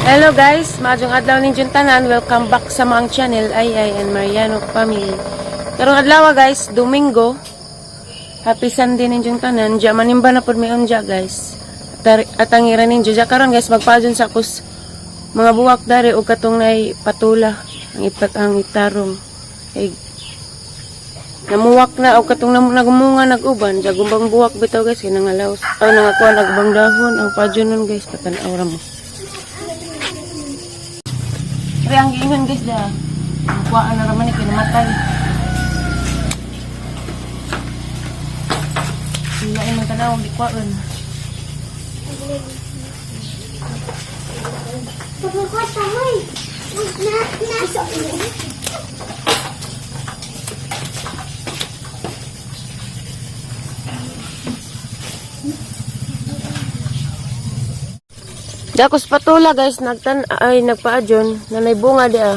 Hello guys, maayong adlaw ninyong tanan. Welcome back sa maang channel, Ay Ay and Mariano Family. Karong adlaw guys, Domingo. Happy Sunday ninyong tanan. Diya manimba na pud mi unja guys. Atangira ninyo diya karon guys, magpaadyon sa kus mga buwak dari og katong nay patula ang ipat ang itarong. Ay, namuwak na og katong nagmunga nag-uban, diya gumbang buwak bitaw guys kay nangalaos. Aw, nangakuha nagbang dahon ang paadyon nun guys, patan-aw ra mo. Pre, ang giingon guys da. Ang kuhaan na raman ni kinamatay. Hindi man tanaw di kuhaan. Dakos patula guys, nagtan ay nagpaadyon nanay bunga di ah.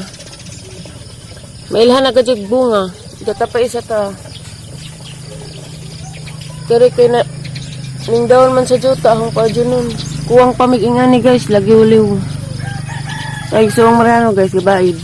Mailhan na gajud bunga. Gata pa isa ta. Kere kay na ning daon man sa juta akong paadyon nun. Kuwang pamig-ingani guys, lagi uliw. Ay, suwang Mariano guys, gabaid.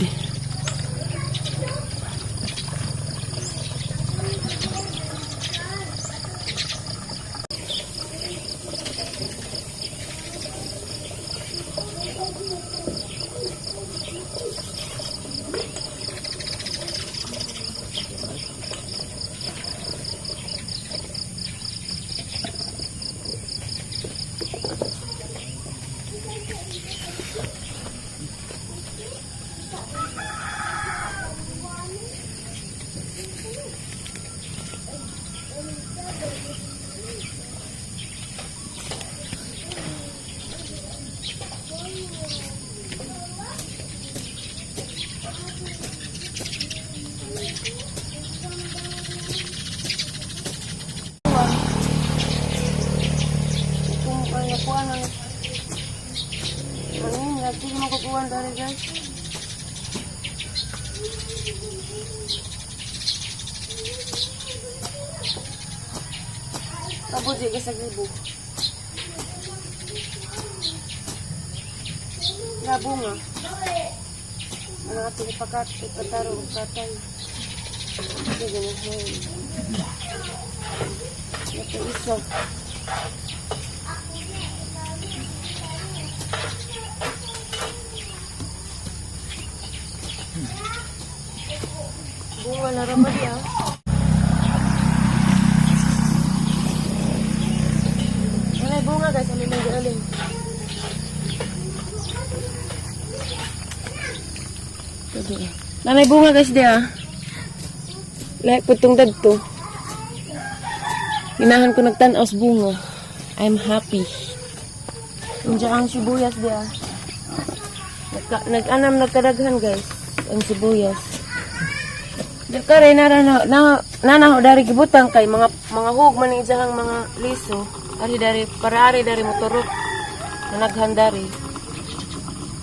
Kung ay nakuha na ano yun, lagi mo kukuha dari guys. Abot di sa gibo. Na bunga. Ano ato ipakat, ipataro, katay. Sige na siya. Ito isa. Bunga na raman niya. Wala bunga guys, alin lang alin. Pwede eh. Nanay bunga guys dia. Lahi po itong dagto. Ginahan ko nagtanaw sa bunga. I'm happy. Andiyan ang sibuyas dia. Nag-anam nagkadaghan guys. Ang sibuyas. Di ka rin na na na dari gibutang kay mga mga hug man ni ijahang mga liso. Ari dari para ari dari motorok. Nanaghan dari.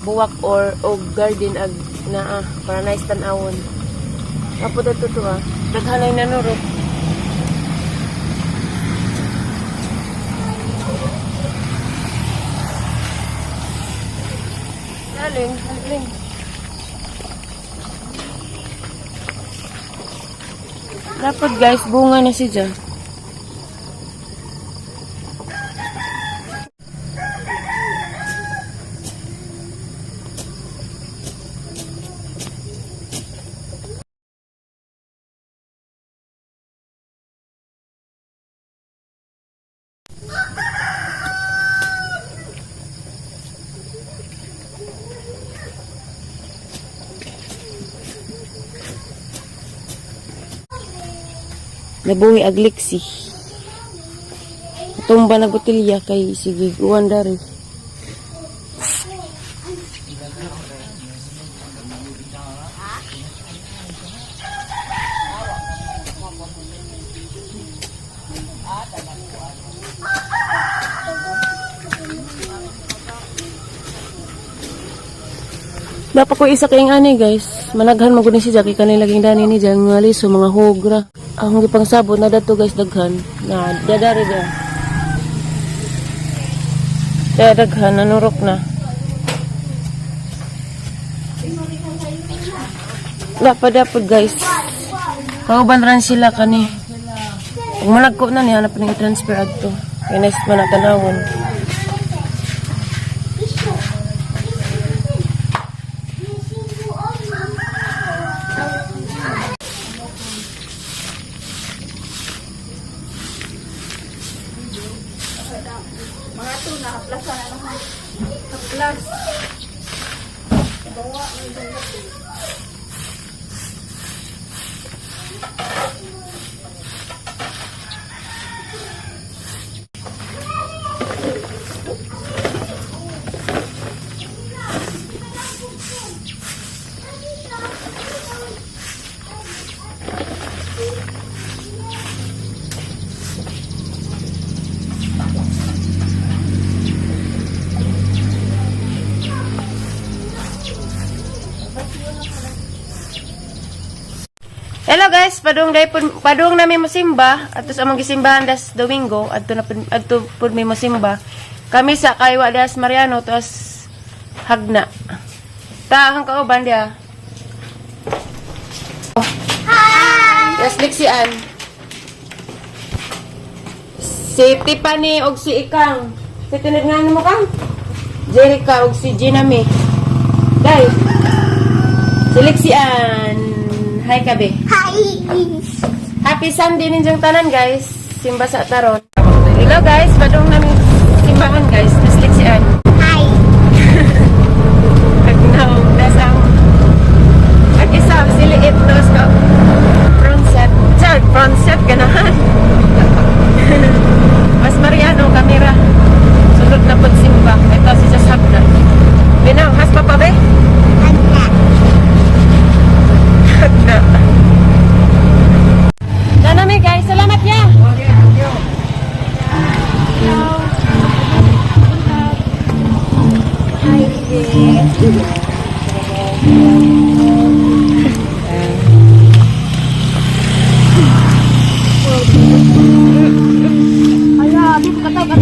Buwak or og garden ag naa para nice tan-awon. Apo to to ah. Daghan ay nanurok. Aling, aling. Dapat guys, bunga na siya. Nabuhi ag liksi. Tumba na botelya kay sige uwan dari. Dapat ko isa kayong ani guys. Managhan mo gud ni si Jackie kanay laging dani ni diyan mga liso mga hugra. Ang gipangsabot na dadto guys daghan na dadari da. Kaya daghan nanurok na. Dapat guys. Kauban ran sila kani. Ug malagko na niya hanap ning transfer adto. Kay nice man na tanawon. Mga to na haplas na ano ha. Haplas. Hello guys, padung day pud padung nami mosimba adto sa among gisimbahan das Domingo, adto na pud adto pud mi mosimba. Kami sa Kaywa das Mariano tos Hagna. Ta ang kauban dia. Hi. Das Lixian. Si Tiffany og si Ikang. Si tinid nga mo kang? Jerica og si Gina May. Dai. Si Lixian. Hi kabe. Hi. Happy Sunday ninyong tanan guys. Simba sa taron. Hello guys, padung namin simbahan guys. Nasliksian. Hi. Agnaw, dasang. Ag isa si liit nos ka. Front set. Char, front set ganahan. Mas Mariano kamera. Sunod na pud simba. Ito si Jasab na. Binang has pa pa be? Hagna. Hagna. Nanami guys, salamat ya. Ala, di ko kataw ka.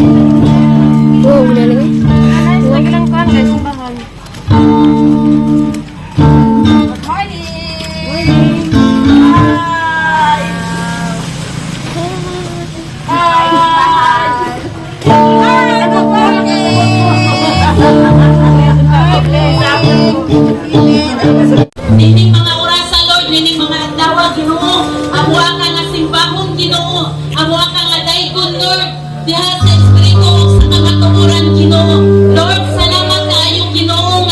Oh, wala lang eh. Nice, lagi lang kuhan guys, simbahan. Good morning. Hi. Hi. Hi. Good morning. Nining mga orasa, Lord, nining mga adlaw, Ginoo, amuha ka nga simbahon, Ginoo, amuha ka nga daygon, Lord, diha sa espiritu ug sa kamatuoran, Ginoo. Lord, salamat kaayo, Ginoo.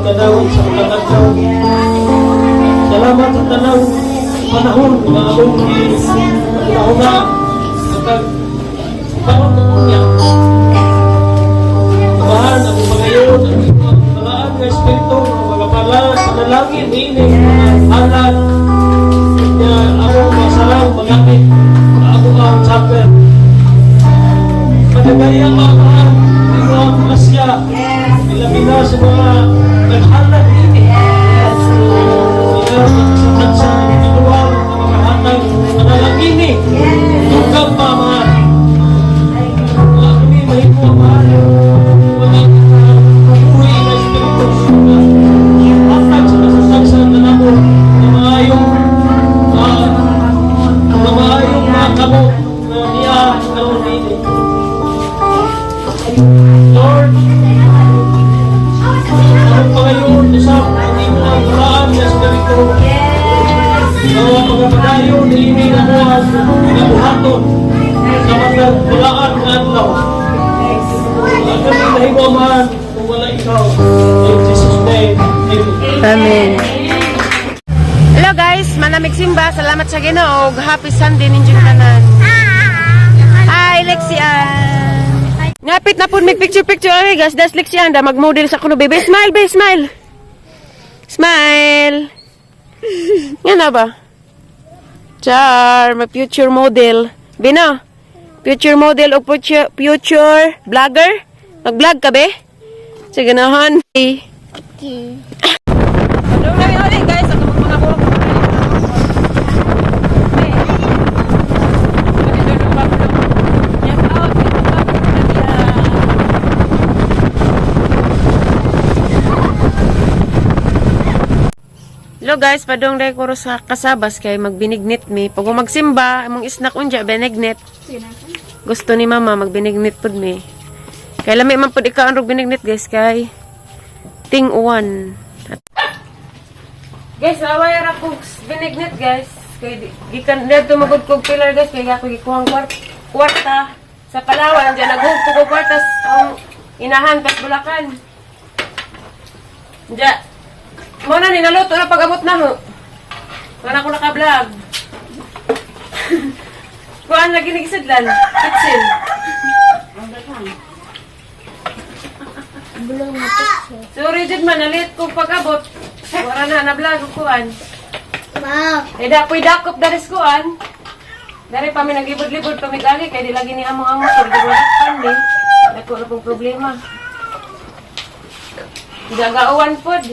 pagdadawat sa mga adlaw. Salamat sa tanang panahon nga among gihuna sa pagkaon niya. Amahan, ang mga ang imong balaan nga Espiritu, ang mga pala, panalangin niini, mga halad, nga among masarang magamit, amo ang chapel. Padagaya, Amahan, imong grasya, ilabi na sa mga naghalad niini. Sila sa sa individual na mga hatag, panalangini, dugang pa, Amahan. Wala kami mahimo, Amahan. Wala kabuhi na Espiritu sa hatag sa kasasagsan na namo na maayong mga kamot na niya karon niini. Lord, ang pangayon usab ang imong balaan nga Espiritu nga magapadayon niini na mo ang ginabuhaton sa mga balaan nga adlaw. Wala kami nahimo, Amahan, kung wala ikaw. In Jesus' name, amen. Amen. Hello guys, manamig simba. Salamat sa Ginoo. Ug happy Sunday ninyong tanan. Hi Lexian. Ngapit na po mig picture picture ay guys. Das Lexian da mag-model sa kuno, baby. Smile, baby, smile. Smile. Nga na ba? Char, my future model. Bino, future model o future vlogger? Mag-vlog ka be? Sige nahan. Okay. Ano na yun ulit guys? Ako mga buhok. Hello guys, padong dahil ko sa kasabas kay magbinignit mi. Pag magsimba, among snack unja benignit. Gusto ni mama magbinignit pud mi. Kay lami man pud ikaw ang binignit guys kay ting uwan. Guys, away ra kog binignit guys. Kay gikan dito magud kog pillar guys kay ako gikuhang kwarta sa Palawan diyan naghug ko og kwarta sa ang inahan pas Bulacan. Diya. Mo na ni naluto na pag-abot na ho. Wala ko naka-vlog. Kuan lagi ni gisidlan. Kitchen. Sorry jud man nalit ko pag-abot. Wala na na vlog ko kuan. Wow. Eh da po'y dakop daris kuan. Dari pa mi naglibod-libod pa mi gali kay di lagi ni amo ang motor di wala pan ni. Dako na pong problema. Gagauan pod.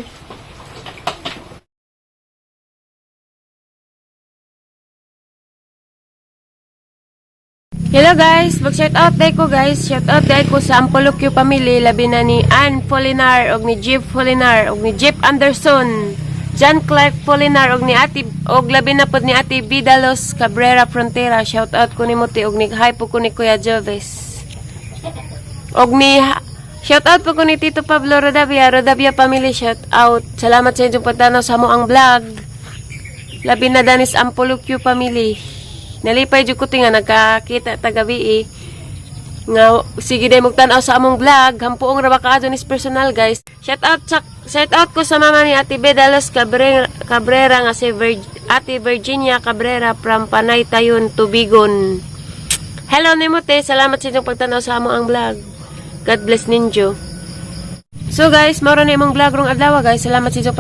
Hello guys, mag-shout out day ko guys. Shout out day ko sa Ampolokyo family, labi na ni Ann Polinar og ni Jeep Polinar og ni Jeep Anderson, John Clark Polinar og ni Ate og labi na pod ni Ate Vidalos Cabrera Frontera. Shout out ko ni Muti og ni hi po ko ni Kuya Joves. Og ni shout out po ko ni Tito Pablo Rodavia, Rodavia family shout out. Salamat sa inyong pagtanaw sa mo ang vlog. Labi na danis Ampolokyo family. Nalipay jud ko ti nga nagkakita tagabi eh. Nga sige day magtan-aw sa among vlog. Hampuong ra ba kaadto ni personal guys. Shout out ko sa mama ni Ate Bedalos Cabrera, Cabrera nga si Ate Virginia Cabrera from Panay Tayon, Tubigon. Hello nimo te, salamat sa inyong pagtanaw sa among ang vlog. God bless ninyo. So guys, mao ra na imong vlog rong adlaw guys. Salamat sa inyong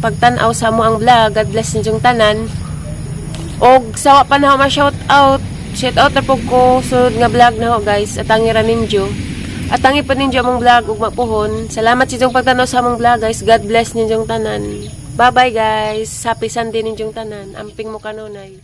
pagtan-aw sa among ang vlog. God bless ninyong tanan. Og sawa pa na ma shout out. Shout out na po ko sunod nga vlog na ho guys. Atangi ra ninyo. Atangi pa ninyo among vlog ug mapuhon. Salamat sa inyong pagtanaw sa among vlog guys. God bless ninyong tanan. Bye bye guys. Happy Sunday ninyong tanan. Amping mo kanunay.